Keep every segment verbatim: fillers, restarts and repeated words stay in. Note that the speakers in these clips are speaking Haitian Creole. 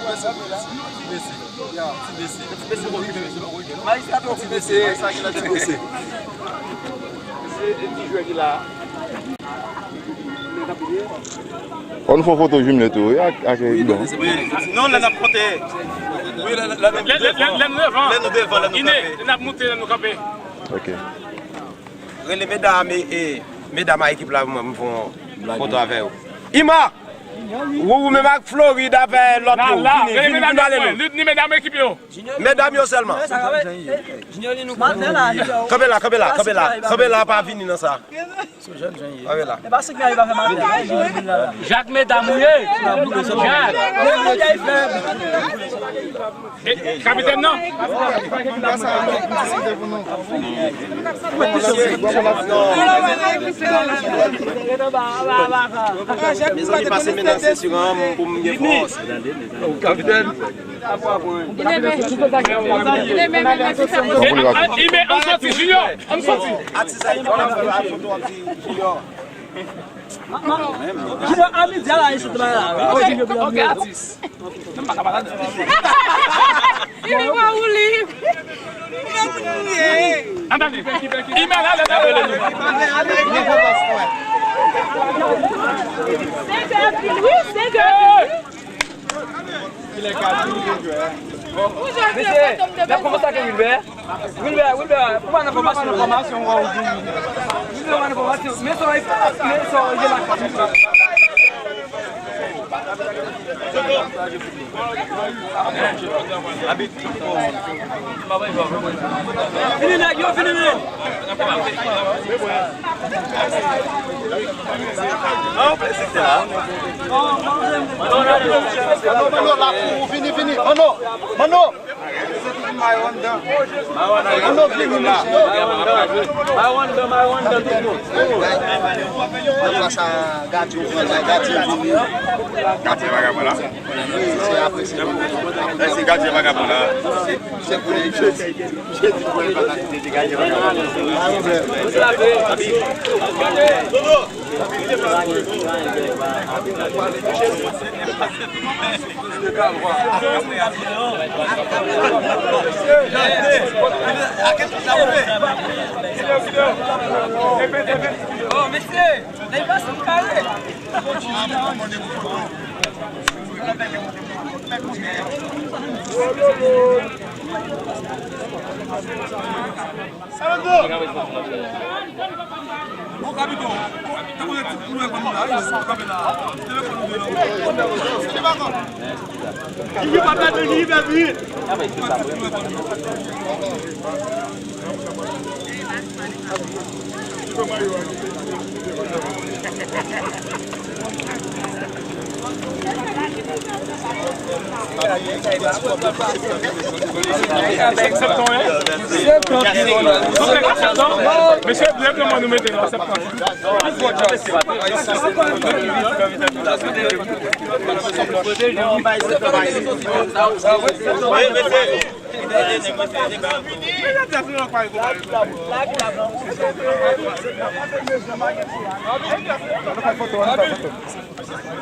Ti bese. Ti bese. Majistra, ti bese. Majistra, ti bese. Se ti jwè ki la. Fò nou fè yon foto jimle tou, wi, ak, ak Idon. Wi, non, lè n ap monte. Wi, lè, lè, lè nou devan. Lè nou devan, lè nou kanpe. Lè n ap monte, lè nou kanpe. Ok. Rele medam e, e, medam a ekip la, mwen, mwen fè yon foto avè yo. Ima! Ou, ou menm ak Florid avè lòt yo. Vini, vini, vini, ale nou. Ni medam ekip yo. Medam yo sèlman. Kanpe la, kanpe la, kanpe la. Kanpe la, pa vini nan sa. Kanpe la. Jak medam ou ye. Jak. E, e, kapitèn nan. Mezanmi, pase men nan senti an pou m gen fòs. Kapitèn. Ann soti, Junior, ann soti. Atis Ayiti ap fè foto ap di Junior. Junior a medya la, isit la. Ok, ok, atis. Li pa ou li. Ann tande. Imèl la, lè n ap rele nou. Wi, se gè. Mesye, n ap kòmanse ak Wilbert. Wilbert, Wilbert, ou pa nan fòmasyon? Fòmasyon, wè, ou di. Wilbert, ou pa nan fòmasyon. Men sa w, men sa w, Vini, nèg yo, vini, vini. Manno, Manno, la pou ou, vini, vini. Manno, Manno. Manno, vini, mesye. Mwen pran sa, gadyen, gadyen, gadyen. Gadyen vagabon la. Mèsi, gadyen vagabon la. Oh, mesye! Nèg pase m kale. Mesye, lèv nan mwen nou mete la, septan.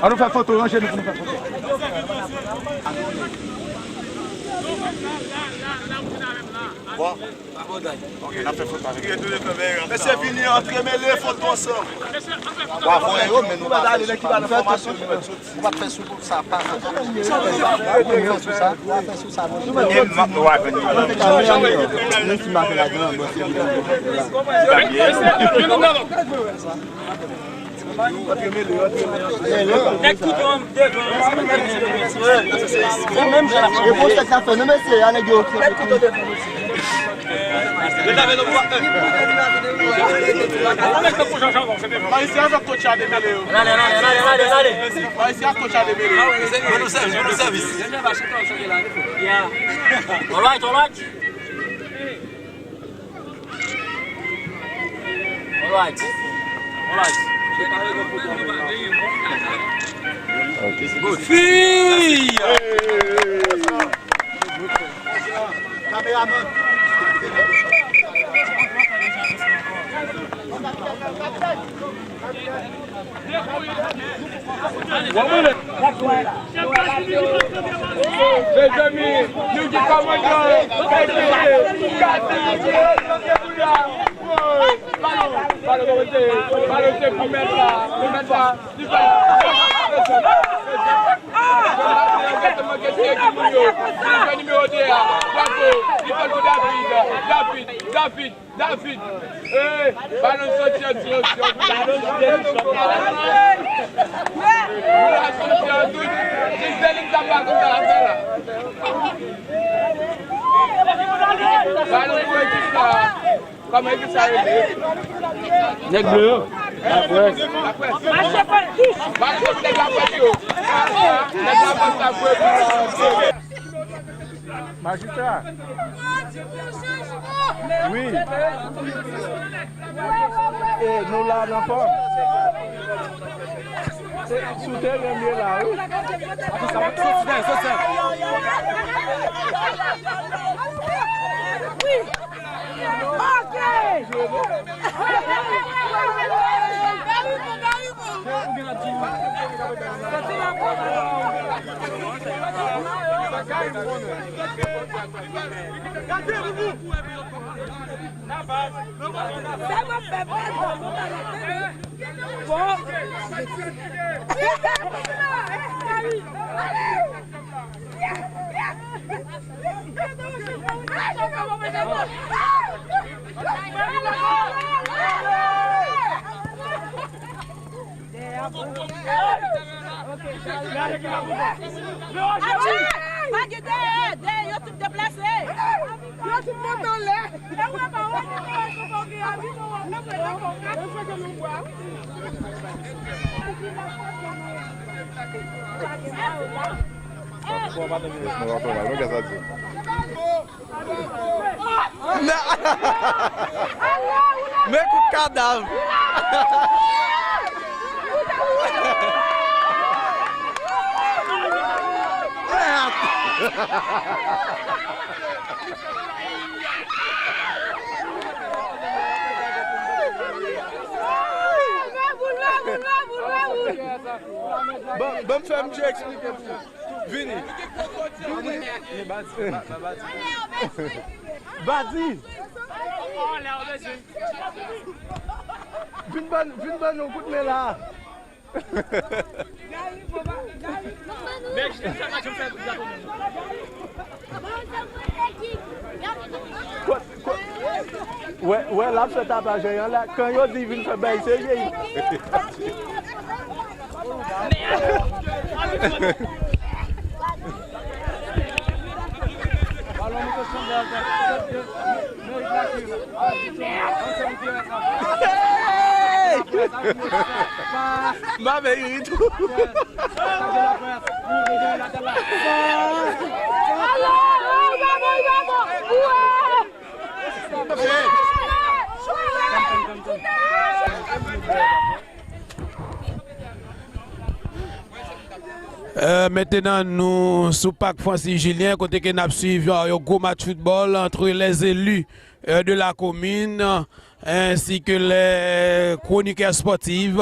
Ann nou fè foto, ranje nou pou nou fè foto. Ok, n ap fè foto avèk yo. Mesye, vini, antre, mele, foto ansanm. W a voye yo, men nou pa fè sou, nou pa fè sou, nou pa fè sou sa, pa sa. Nou fè sou sa, nou fè sou sa, non. E m ap nou a vini. Menm si m pa fè ladan, bon, se vini. Nèg tout yon devan. E konsèy sa fè, non, mesye, a nèg yo. Ayisyen avèk kotch a demele yo. Ayisyen ak kotch a demele yo. Ban nou sèvis, ban nou sèvis. Alright, alright. Alright. Alright. Ok. Good. Fii! Kameraman. Mezanmi, nou ki kòmandan, mèt, kati, mèt, mèt, mèt, balon, balon, balon, balon, se pou mèt la, pou mèt la, li fè la. Nimewo de a, bravo, li fè l pou David, David, David. David, eh, balon soti an direksyon. Balon soti an tout. Li fè li tap la konsa, la fè la. Balon pou ekip la. Kòman ekip sa rele? Nèg ble yo. Laprès. Laprès. Balon soti nèg laprès yo. Nèg laprès la pou ekip la. Majistra. Wi. E nou la nan fòm. Se sou teren m ye la, wi. Ok. Pa gen dèyè, dèyè, yo tout deplase. Yo tout monte anlè. Men kout kadav. Ban, ban m fè misye eksplike pou ou. Vini. Vini. Badi. Vin ban, vin ban nou kout men la. Kot, kot, wè, wè, l ap fè tapaj an la. Kan yo di vin fè bèl, se vye. M ap ri tou. Euh, mentnan, nou sou pak Francis Julien, kote ke n ap swiv, euh, yon gwo match foutbòl entre les élus, euh, de la commune, ainsi que les chroniqueurs sportifs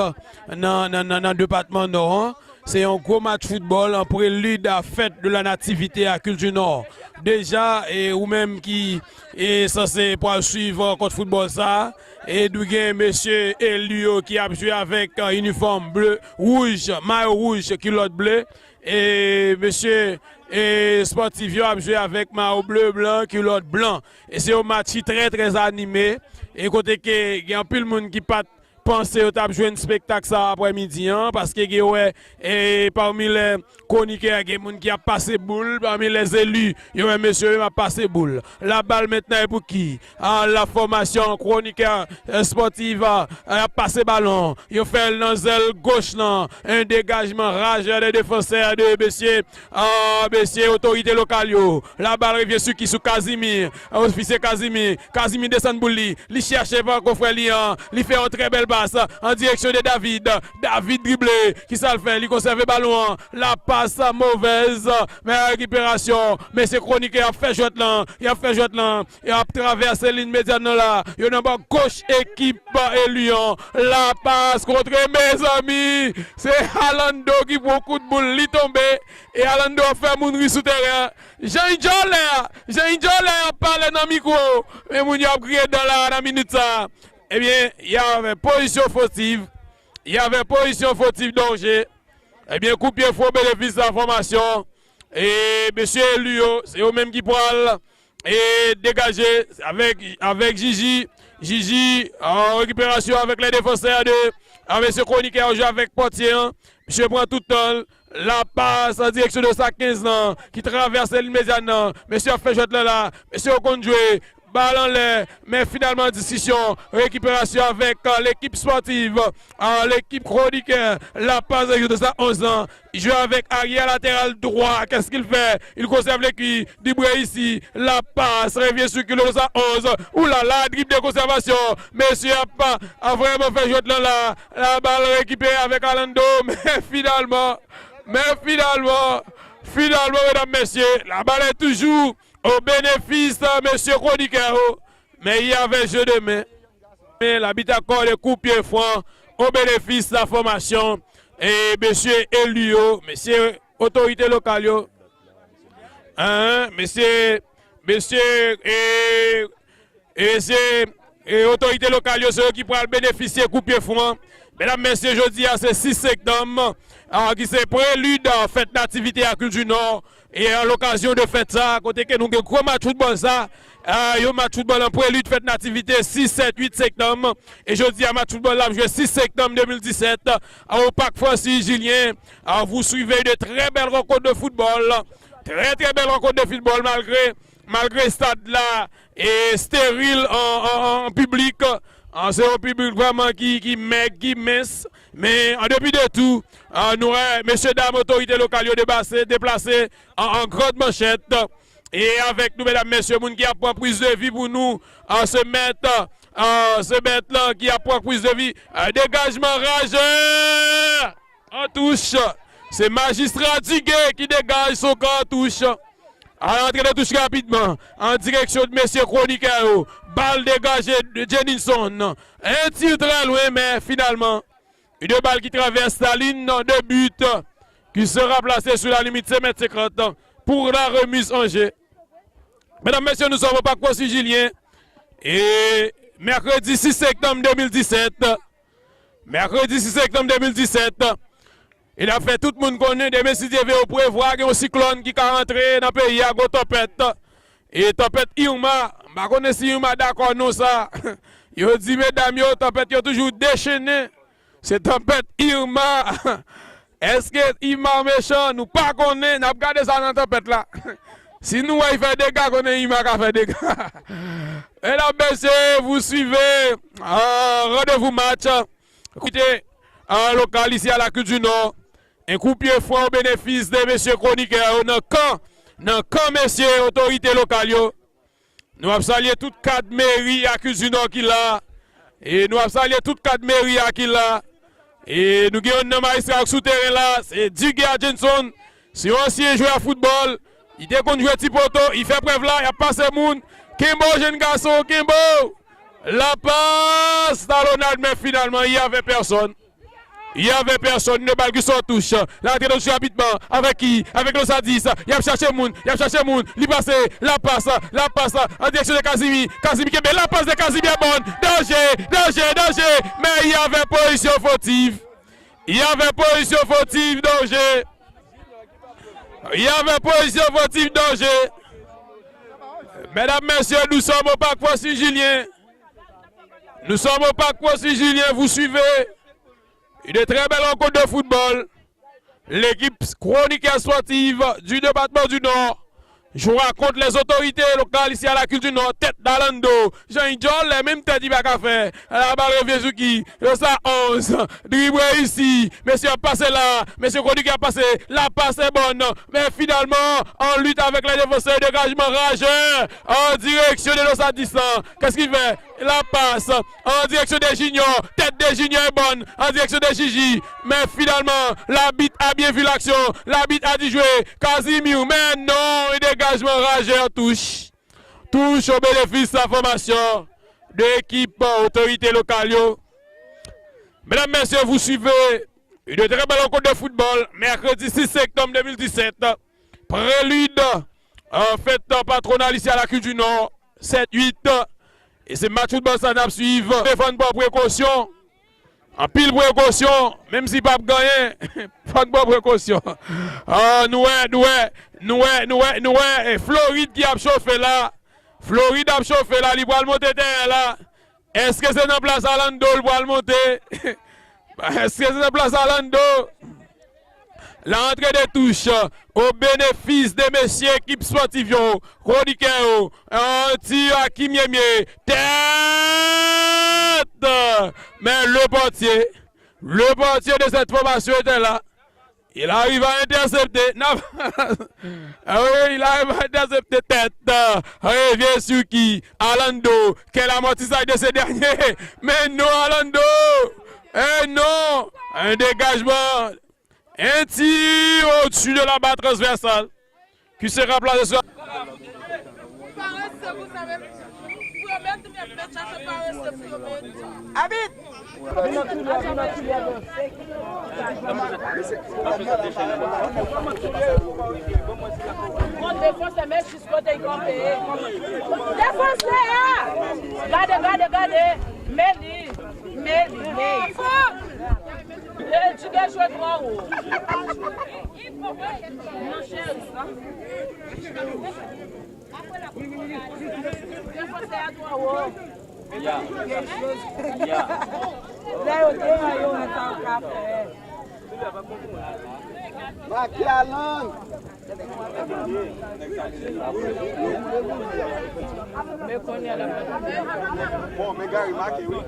nan, nan, nan, nan depatman Nò an. Se yon gwo match foutbòl an prelid a fèt de la nativite a kilti Nò. Deja, e ou menm ki, e sanse pral swiv rankont foutbòl sa a, e nou gen mesye eli yo ki ap jwe avèk, e, inifòm ble, wouj, mayo wouj, kilòt ble, e mesye, e spòtif yo ap jwe avèk mayo ble, blan, kilòt blan. E se yon match ki trè, trè anime, e kote ke gen anpil moun ki pa t panse yo t ap jwenn spektak sa aprèmidi an, paske gen wè, e pami lè kwonikè, gen moun ki ap pase boul, pami lè zeli, yo wè mesye yo ap pase boul. La balle maintenant est pour qui? Ah, la formation chroniqueur, euh, sportive, euh, ap pase balon. Yo fè l nan zèl goch lan. Un dégagement rageur des défenseurs de mesye, ah, mesye otorite lokal yo. La balle revient sur qui? Sur Casimir. Ofisye Casimir. Casimir desann boul li. Li chèche pa konfrè li an. Li fè yon trè bèl Pas an direksyon de David. David drible. Kisa l fè? Li konsève balon an. La pas movèz. Men rekiperasyon. Mesye Kronikè ap fè jwèt lan. Y ap fè jwèt lan. Y ap travèse liy medyan nan la. Yo nan bò goch ekip Eli an. La pas kontre, mezanmi. Se Alando ki pran kout boul. Li tonbe. E Alando ap fè moun ri sou teren an. Jan Indjòlè. Jan Indjòlè ap pale nan mikwo. Men moun yo ap griyen dan la nan minit sa. Ebyen, y avè pozisyon fotif. Y avè pozisyon fotif danje. Ebyen, kout pye fò benefis la fòmasyon. E mesye Eli yo, se yo menm ki pral e degaje avèk, avèk Jiji. Jiji an rekiperasyon avèk lè defansè de a mesye Kronikè yo jwe avèk pòtye an. Mesye pran tout tan l. La pas an direksyon de sa kenz lan ki travèse liy medyan nan. Mesye ap fè jwèt lan la. Mesye yo konn jwe. Bal anlè. Men finalman diskisyon. Rekiperasyon avèk lekip spòtiv. Lekip Kronikè. La pas an direksyon de sa onz lan. Jwe avèk aryè lateral dwa. Qu'est-ce qu'il fait? Il conserve l'équipe. Dibre isi. La pas revyen sou kilo de sa onz. Oulala, drib de konsèvasyon. Mesye ap, ap vrèman fè jwèt lan la. La bal rekipere avèk Alando. Men finalman, men finalman, finalman, medam, mesye, la bal est toujours au bénéfice mesye Kronikè yo. Men y avè je de men. Men labit akòde kout pye fran o benefis la fòmasyon e mesye Eli yo, mesye otorite lokal yo. Hein, mesye, mesye, e, e mesye, e otorite lokal yo, se yo ki pral benefisye kout pye fran. Medam, mesye, jodi a se sis septanm, a, ki se prelid a fèt Nativite a Kilti Nò. E an lokazyon de fèt sa, kote ke nou gen gwo match foutbòl sa, a, yon match foutbòl an prelid fèt Nativite sis, sèt, uit septanm. E jodi a match foutbòl la ap jwe sis septanm de mil disèt, a, au Parc Francis Julien. A, vous suivez de très belles rencontres de football. Très, très belles rencontres de football malgré, malgré stad la e steril an, an, an piblik. An, se yon piblik vrèman ki, ki mèg, ki mens. Men an depi de tou, an, nou wè mesye dam otorite lokal yo debase, deplase an, an grand manchèt. E avèk nou, medam, mesye, moun ki ap pran priz de vi pou nou, an, se mèt, an, se mèt lan ki ap pran priz de vi. An, degajman rajè! An touch. Se majistra Dugué ki degaj son kan an touch. Al antre nan touch rapidman. An direksyon de mesye Kronikè yo. Bal degaje de Jenilson. Un tir très loin, men finalman, une balle qui traverse la ligne de but, qui sera placée sur la limite cinq mètres cinquante pour la remise en jeu. Medam, mesye, nous sommes au Parc Francis Julien. E mèkredi sis septanm de mil disèt, Mèkredi sis septanm de mil disèt, e n ap fè tout moun konnen demen, si Dye vle, yo prevwa gen yon siklòn ki ka rantre nan peyi a, gwo tanpèt. E tanpèt Irma, m pa konnen si Irma dakò non sa. Yo di medam yo, tanpèt yo toujou dechennen. Se tanpèt Irma. Èske Irma mechan? Nou pa konnen, n ap gade sa nan tanpèt la. Si nou wè l fè dega, konnen Irma ka fè dega. Medam, mesye, vous suivez, euh, rendez-vous match. Koute, euh, lokal isi a Lakil di Nò. Un coup de pied franc au bénéfice de mesye kronikè yo nan kan, nan kan mesye otorite lokal yo. Nou ap salye tout kad meri Lakil di Nò ki la. E nou ap salye tout kad meri a ki la. E nou gen youn nan majistra yo k sou teren la, se Dugué Adjenson. Se yon ansyen jwè foutbòl. Li te konn jwe ti poto, li fè prèv la, y ap pase moun. Kenbe w, jenn gason, kenbe w. La pas, talonnade, men finalman, il y avait personne. Il y avait personne, une balle qui sort touche. La tête dessus rapidement. Avec qui? Avec Losadis. Y ap chache moun, y ap chache moun. Li pase, la pas, la pas, en direction de Casimir. Casimir kenbe, la pas de Casimir est bonne. Danger, danger, danger. Men y avè pozisyon fotif. Y avè pozisyon fotif, danger. Y avè pozisyon fotif, danger. Mesdames, messieurs, nous sommes au Parc Francis Julien. Nous sommes au Parc Francis Julien, vous suivez une très belle rencontre de football. L'équipe chroniqueur sportive du département du Nord Je raconte les autorités locales ici à la Culture Nord, tèt Dalando. Jan i djòlè, menm tèt i pa ka fè. La balle revient sou ki? Yo sa onz. Drib reyisi. Mesye ap pase la. Mesye Kodik ap pase. La passe est bonne. Mais finalement, en lutte avec les défenseurs, dégagement rageur en direction de l'Ossadis. Qu'est-ce qu'il fait? La passe en direction de Junior. Tête de Junior est bonne. En direction de Gigi. Mais finalement, l'arbitre a bien vu l'action. L'arbitre a dit jouer. Casimir, mais non, un dégagement rageur, touche. Touche au bénéfice de la formation de l'équipe, euh, autorité locale, yo. Mesdames, messieurs, vous suivez une très belle rencontre de football, mercredi six septembre deux mille dix-sept. Prélude, euh, fête patronale ici à la Culture Nord, sept huit. E se match foutbòl sa n ap swiv. Fò n pran prekosyon. Anpil prekosyon. Menm si p ap genyen, fò n pran prekosyon. Ah, nou wè, nou wè, nou wè, nou wè, nou wè. E Florid ki ap chofe la. Florid ap chofe la. Li pral monte tèren la. Èske se nan plas Alando l pral monte? Èske se nan plas Alando? La antre de touche au bénéfice de mesye ekip spòtif yo, kronikè yo, yon ti Hakim Yemye, tèt! Men le portier, le portier de cette formation était là. Il arrive à intercepter. N'a- Ah oui, il arrive à intercepter tête. Revient sur qui? Alando. Quel amortissage de ce dernier? Mais non, Alando. Eh non. Un dégagement. Un tir au-dessus de la barre transversale. Qui sera placé sur Abit! Bon defansè, men jis kote l kanpe. Defansè a! Gade, gade, gade! Men li! Men li! Men li! E, ti gen jwe twò wo. Non, cheri. Defansè a twò wo. Ya. Ya. Lè yo devan yo, men sa yo ka fè. Make a lang. Men kounye a la. Bon, men Gary make, wi.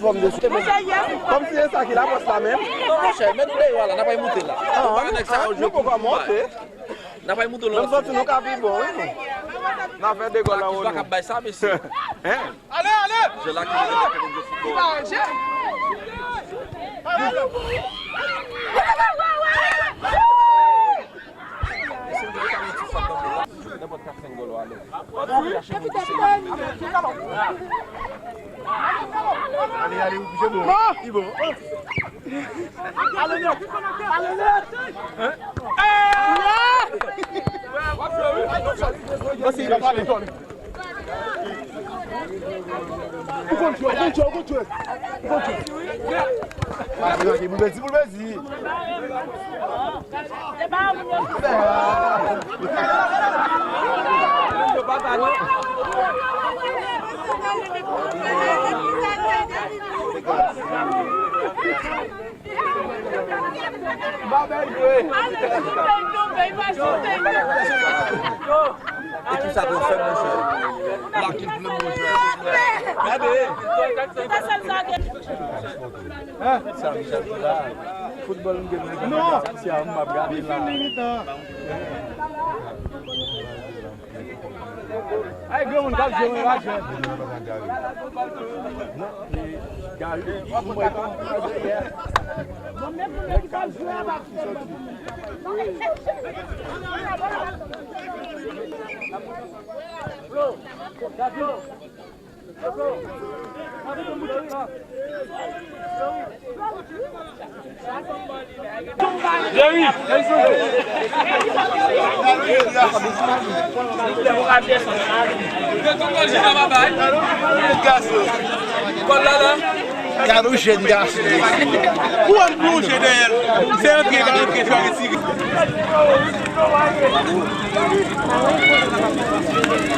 Kòmsi se sa ki lapòs la menm? Non, monchè, met nou deyò a la, n ap al moute la. Ah, nèg sa yo jwe pou nou. N ap al moute lòt. Menm santi nou ka pi bon, wi, nou. N a fè de gòl la, nou. Lakis pa kab bay sa, mesye. Hein? Ale, ale! Je lakis pa kab bay sa. Mesye, nou ka met ti fòt nan boul la. Nenpòt kat senk gòl w ale. Ale, ale, wi, se bon. Li bon. Ale nèt. Ale nèt. Hein? Bon, si, li pa ale. Ou konn jwe, ou konn jwe, ou konn jwe. Ou konn jwe. Boul pèdi, boul pèdi. Ekip sa twò fèb, monchè. Lakil vle bon jwè. Gade. Sa, Michel, la. Foutbòl m gen nan. Non. Si a m ap gade la. Li fin li mitan. Ay, granmoun k ap jwe, mwen pa jwe. Non, e Gary, li mwen pa jwe yè. Bon, men pou nèg k ap jwe a, pa fè. Jerry! Gade yon jèn gason. Ou wè m plonje dèyè l. Se antre, l ka antre, l ka retire.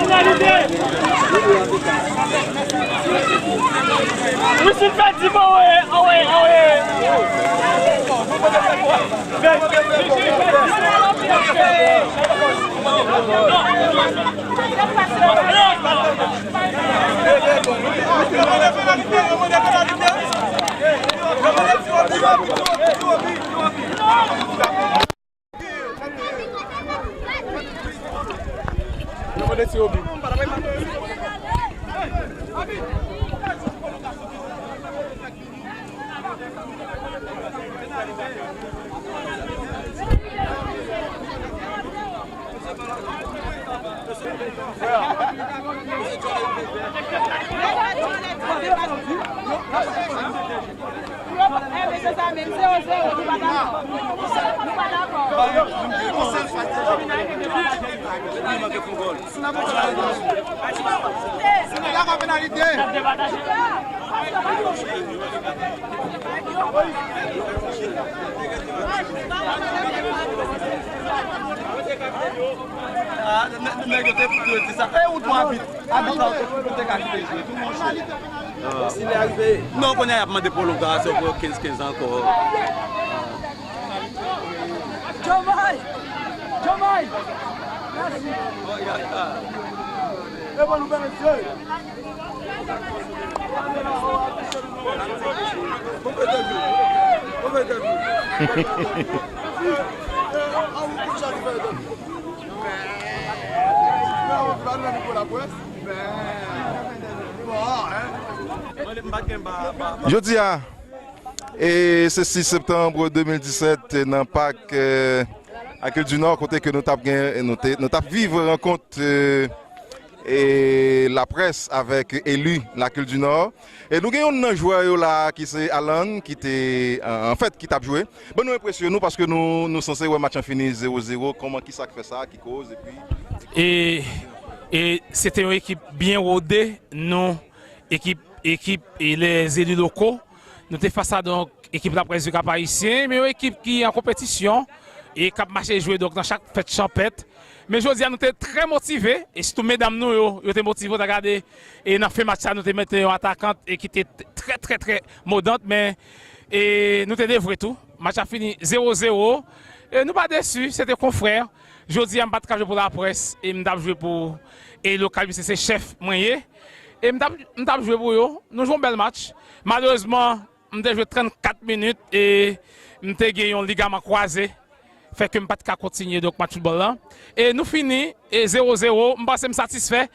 Gade, Ah, nèg, nèg yo te pou di sa. E ou tou abit, abit la, ou te ka kite jwe tou, monchè. Non, kounye a y ap mande pwolongasyon pou kenz kenz ankò. Jomay! Jomay! Mèsi. E bon, nou bèl mesye. Jodi a, e se sis septanm de mil disèt nan pak, e, Lakil di Nò, kote ke nou t ap gen, nou te, nou t ap viv rankont, e, e laprès avèk eli Lakil di Nò. E nou gen youn nan jwè yo la ki se Alan, ki te, an, anfèt, ki t ap jwe. Ban nou enpresyon nou, paske nou, nou sanse wè match lan fini zewo zewo. Kòman, kisa k fè sa, ki koz, epi E, e se te yon ekip byen wode, nou, ekip, ekip, e, les élus locaux. Nou te fas a, donk, ekip Laprès du Cap-Haïtien, men yon ekip ki an konpetisyon e k ap mache jwe, donk, nan chak fèt chanpèt. Men jodi a, nou te trè motive, e sitou medam nou yo, yo te motive, w ta gade, e nan fen match sa, nou te mete yon atakant, e ki te t-, trè, trè, trè modant, men, e nou te devwe tou. Match la fini zewo zewo. E nou pa desi, se te konfrè. Jodi a, m pa t ka jwe pou Laprès, e m t ap jwe pou, e lokal, misye se chèf mwen ye. E m t ap, m t ap jwe pou yo. Nou jwe yon bèl match. Malerezman, m te jwe trannkat minit e m te gen yon ligaman kwaze. Fè ke m pa t ka kontinye, donk, match foutbòl lan. E nou fini, e zewo zewo. M panse m satisfè.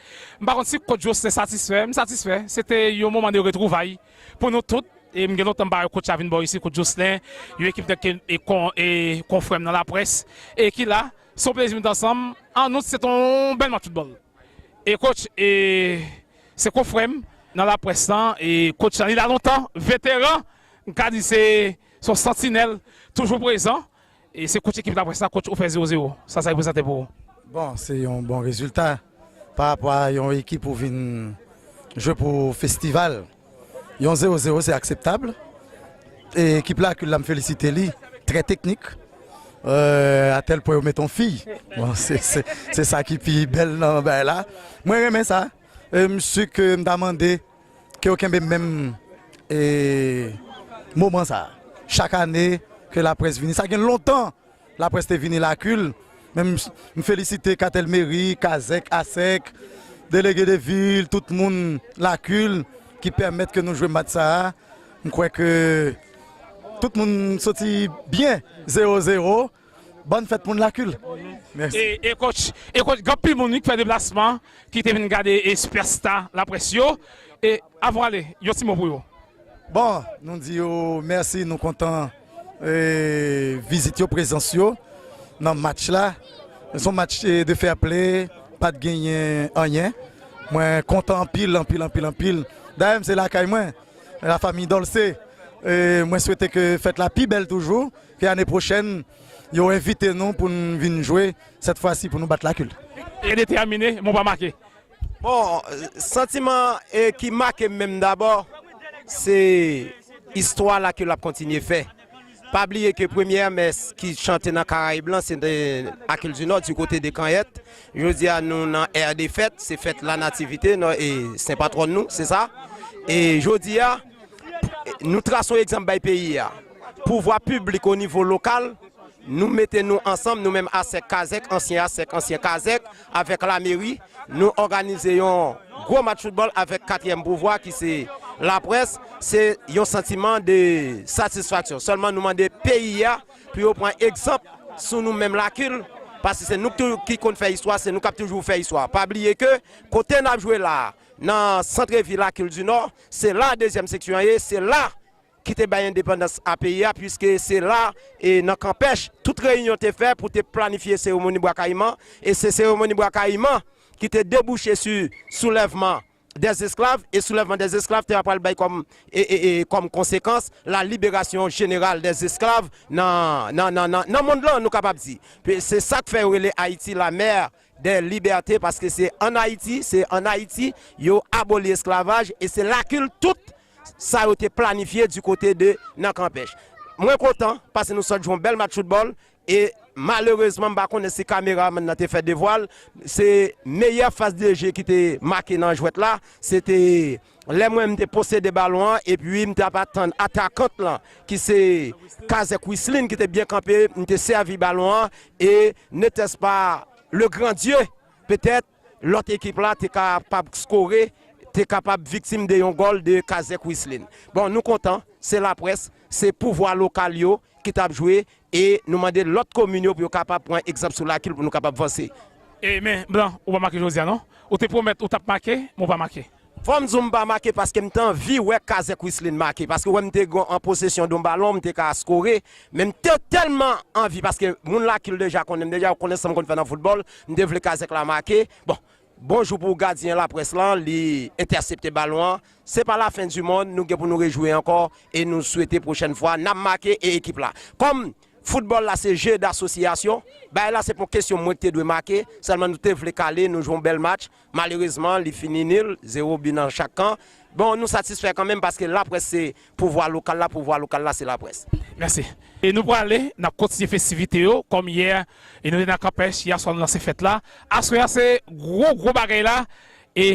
M pa konn si kòt Jocelyn satisfè. M satisfè. Se te yon moman de retwouvay pou nou tout. E m gen lontan m pa wè kòt la vin bò isit, kòt Jocelyn, yon ekip nèg ke, e kon, e konfrè m nan Laprès, e ki la, se yon plezi m t ansanm. An out, se t on bèl match foutbòl. E kòt, e se konfrè m nan Laprès lan, e kòt lan, li la lontan, veteran, m ka di se, se yon santinèl, toujou prezan. E se kòt ekip Laprès la, kòt, ou fè zewo zewo. Sa, sa reprezante pou ou? Bon, se yon bon rezilta pa rapò a yon ekip ou vin jwe pou festival. Yon zewo zewo, se akseptab. E ekip Lakil la, m felisite li, trè teknik. Euh, à tel point yo mete yon fi. Bon, se, se, se sa ki pi bèl nan bagay la. Mwen renmen sa. E m si ke m ta mande ke yo kenbe menm, e, moman sa. Chak ane ke Laprès vini, sa gen lontan Laprès te vini Lakil. Men m, m felisite Katèl Meri, Kazèk, Asèk, delege de vil, tout moun Lakil ki pèmèt ke nou jwe match sa a. M kwè ke tout moun soti byen, zewo zewo. Bòn fèt moun Lakil. Mèsi. E, e kòt, e kòt, gen anpil moun wi ki fè deplasman, ki te vin gade, e, sipèsta Laprès yo. E avan w ale, yon ti mo pou yo. Bon, nou di yo mèsi, nou kontan, e, vizit yo, prezans yo nan match la. Se yon match, e, de fair play, pa t genyen anyen. Mwen kontan anpil, anpil, anpil, anpil. Dayè, m se lakay mwen, la famille Dolcé. E mwen swete ke fèt la pi bèl toujou, ke ane pwochèn, yo envite nou pou n vin jwe, sèt fwa si pou nou bat Lakil. E detèmine, men w pa make. Bon, santiman, e, ki make m menm dabò, se istwa Lakil ap kontinye fè. Pa bliye ke premyè mès ki chante nan Karayib lan, se de Lakil di Nò, di kote de Kanyèt. Jodi a, nou nan è de fèt, se fèt la nativite, non, e sen patwòn nou, se sa. E jodi a, Nou trase yon egzanp bay peyi a. Pouvwa piblik o nivo lokal, nou mete nou ansanm, nou menm ASEC Kazèk, ansyen ASEC, ansyen Kazèk, avèk lameri, nou òganize yon gwo match foutbòl avèk katriyèm pouvwa ki se laprès. Se yon santiman de satisfaksyon. Sèlman nou mande peyi a pou yo pran egzanp sou nou menm Lakil, paske se nou ki toujou, ki konn fè istwa, se nou k ap toujou fè istwa. Pa bliye ke kote n ap jwe la a, nan santrevil Lakil di Nò, se la dezyèm seksyon an ye, se la ki te bay endepandans a peyi a, piske se la, e nan Kanpèch, tout reyinyon te fè pou te planifye seremoni Bwa Kayiman, e se seremoni Bwa Kayiman ki te debouche sou soulèvman dèzesklav, e soulèvman dèzesklav te apral bay kòm, e, e, e, kòm konsekans la libération générale des esclaves nan, nan, nan, nan, nan mond lan, nou kapab di. Pe-, se sa k fè yo rele Ayiti la mère des libertés, paske se ann Ayiti, se ann Ayiti yo aboli esklavaj, e se Lakil tout sa yo te planifye di kote de nan Kanpèch. Mwen kontan, paske nou sot jwe yon bèl match foutbòl, e malerezman, m pa konnen si kameramann nan te fè devwa l, se meyè fas de je ki te make nan jwèt la, se te lè mwen m te posede balon an, epi m t ap atann atakant lan, ki se Kazèk Wislin, ki te byen kanpe, m te sèvi balon an, e n'était-ce pas le grand Dieu, petèt, lòt ekip la te kapab skore, te kapab viktim de yon gòl de Kazèk Wislin. Bon, nou kontan, se laprès, se pouvwa lokal yo ki t ap jwe, e nou mande lòt komin yo pou yo kapab pran egzanp sou Lakil pou nou kapab vanse. E men, Blan, ou pa make jodi a, non? Ou te pwomèt ou t ap make, men ou pa make. Fò m di w m pa make paske m te anvi wè Kazèk Wislin make, paske wè m te gen an posesyon de yon balon, m te ka skore, men m te tèlman anvi, paske moun Lakil deja konnen m deja, yo konnen sa m konn fè nan foutbòl, m te vle Kazèk la make. Bon, bonjou pou gadyen laprès lan, li entèsepte balon an. Se pa la fen di mond, nou gen pou nou rejwi ankò, e nou swete pwochèn fwa, n ap make e ekip la. Kòm foutbòl la se je dasosyasyon, bagay la se pa yon kesyon mwen ki te dwe make, sèlman nou te vle kale, nou jwe yon bèl match, malerezman, li fini nil, zewo bi nan chak kan. Bon, nou satisfè kanmenm paske laprès se pouvwa lokal la, pouvwa lokal la se laprès. Mèsi. E nou prale, n ap kontinye festivite yo, kòm yè, e nou te nan Kanpèch, yè swa nou lanse fèt la. Aswè a se gwo, gwo bagay la, e